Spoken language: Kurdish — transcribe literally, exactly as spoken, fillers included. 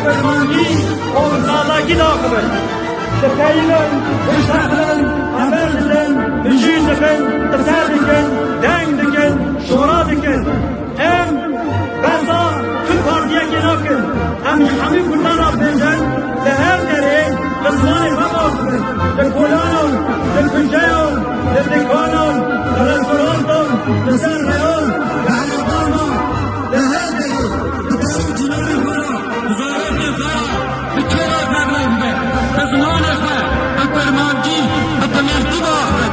Kurmancî û bi sazakî daxivin. Dipeyivin, diştexilin, heval didin, mijûl dikin, qise dikin, deng dikin, şora dikin. Em behsa tu partiyekê nakin. Em ji hemî Kurdan re dibêjin, li her derê bi zimanê xwe biaxivin. Li kolanan, li kujeyan, li dikanan, li restorantan, li ser rêyan, li heywanan, li her derê, bi deng û cîlanê xwe re, bi zarokê xwe re, bi kêra xwe belav bibe. Bi zimanê xwe, bi kurmancî, bi timîrtî biaxive.